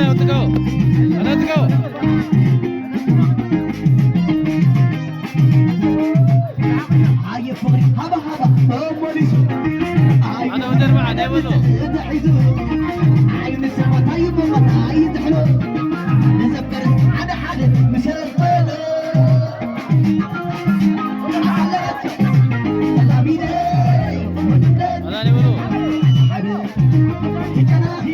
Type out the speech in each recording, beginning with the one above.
Let's go. Let's go. ኣየ ፍቕሪ ሃባ ሃባ መመሊሱ። ኣየ ኣነ ወደር በዓል ኣይበሎ። ተታሒዙ። ኣይ ንሰማታ ይመቐታ ይዝሕሎ። ንዘከር ሓደ ሓደ ምሸት በሎ። ኣላት ተላሚደ። ኣላ ኣይበሎ። ሓደ ትጨናኺ።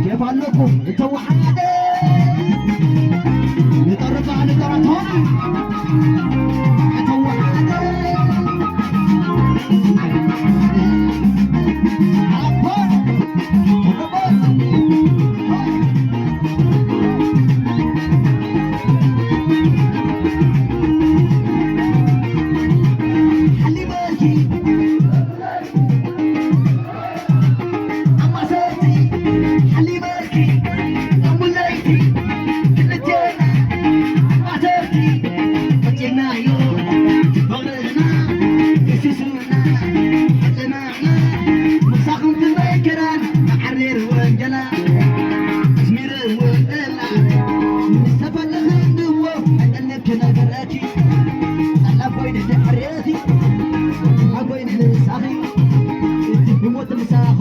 ኬፍ ኣለኩም እተወሓደ ንጠርባ ንጠራቶን እተወሓደ ኣቦ ሓሊበኪ ኣማሰርቲ ሓሊበኪ ኣሙለይቲ ክልቴና ኣማሰርቲ ፈቲናዮ ፍቕርና የሱስና ፈተናና ምሳኹም ትመከራን መዓሬር ወንጀላ ኣስሚረ ወንጀላ ንዝተፈለኽን ድሞ ኣጠለብ ክነገረኪ ጸላም ኮይነ ድሕሬኺ ኣብ ኮይነ ንሳኺ ብሞት ምሳኺ